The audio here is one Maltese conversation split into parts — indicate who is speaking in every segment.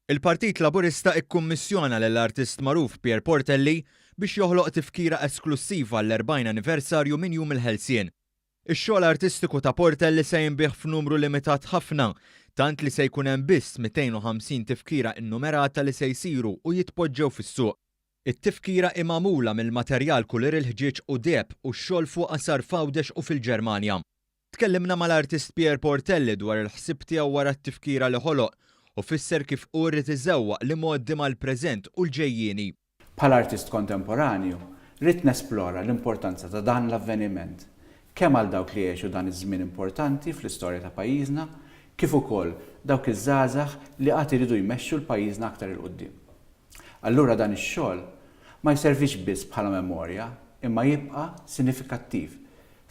Speaker 1: Il-Partit Laburista ikkummissjona lill-artist magħruf Pierre Portelli biex joħloq tifkira esklussiva għall-40 anniversarju minn Jum il-Ħelsien. Ix-xogħol artistiku ta' Portelli se jinbiegħ f'numru limitat ħafna, tant li se jkun hemm biss 250 tifkira innumerata li se jsiru u jitpoġġew fis-suq. It-tifkira hi magħmula mill-materjal kulur il-ħġieġ u deheb u x-xogħol fuqha sar f'Għawdex u fil-Ġermanja. Tkellimna mal-artist Pierre Portelli dwar il-ħsieb tiegħu wara t-tifkira li ħoloq u fisser kif hu ried iżewwaq l-imgħoddi mal-preżent u l-ġejjieni.
Speaker 2: Bħala artist kontemporanju, ridt nesplora l-importanza ta' dan l-avveniment, kemm għal dawk li għexu dan iż-żmien importanti fl-istorja ta' pajjiżna, kif ukoll dawk iż-żgħażagħ li għad iridu jmexxu 'l pajjiżna aktar 'il quddiem. Allura dan ix-xogħol ma jservix biss bħala memorja imma jibqa' sinifikattiv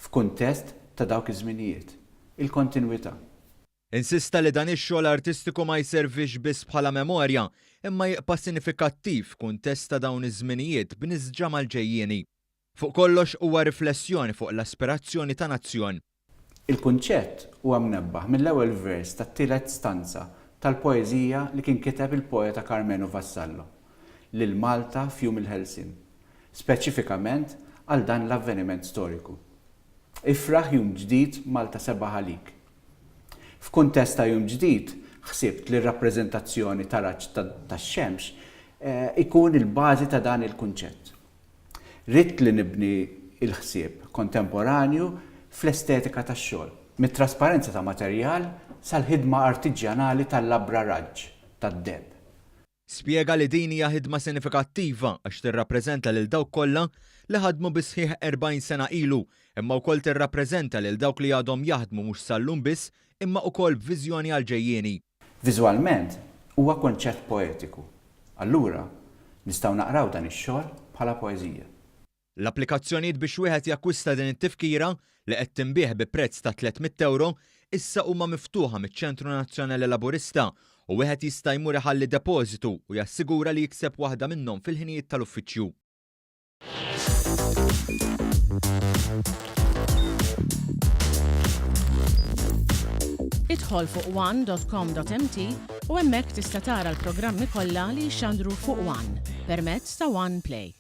Speaker 2: f'kuntest ta' dawk iż-żminijiet, il-kontinwità.
Speaker 1: Insista li dan ix-xogħol artistiku ma jservix biss bħala memorja imma jibqa' sinifikattiv f'kuntest ta' dawn iż-żminijiet b'nisġa mal-ġejjieni. Fuq kollox huwa riflessjoni fuq l-aspirazzjoni ta' nazzjon.
Speaker 2: Il-kunċett huwa mnebbaħ mill-ewwel vers tat-tielet stanza tal-poeżija li kien kiteb il-poeta Karmenu Vassallo lil Malta f'Jum il-Ħelsien, speċifikament għal dan l-avveniment storiku. Ifraħ jum ġdid Malta sebaħ għalik. F'kuntest ta' jum ġdid, ħsibt li r-rappreżentazzjoni ta' raġġ tax-xemx ikun il-bażi ta' dan il-kunċett. Ridt li nibni l-ħsieb kontemporanju fl-estetika tax-xogħol, mit-trasparenza ta' materjal sal-ħidma artiġjanali tal-labra raġġ tad-deheb.
Speaker 1: Spjega li din hija ħidma sinifikattiva għax tirrappreżenta lil dawk kollha li ħadmu bis-sħiħ 40 sena ilu imma wkoll tirrappreżenta lil dawk li għadhom jaħdmu mhux sal-lum biss imma ukoll b'viżjoni għall-ġejjieni.
Speaker 2: Viżwalment huwa konċett poetiku. Allura, nistgħu naqraw dan ix-xogħol bħala poeżija.
Speaker 1: L-applikazzjonijiet biex wieħed jakkwista din it-tifkira, li qed tinbiegħ bi prezz ta' 300 ewro, issa huma miftuħa miċ-Ċentru Nazzjonali Laburista u wieħed jista' jmur iħalli depożitu u jassigura li jikseb waħda minnhom fil-ħinijiet tal-uffiċċju.
Speaker 3: Idħol fuq one.com.mt u hemmhekk tista' tara l-programmi kollha li jixxandru fuq One permezz ta' One Play.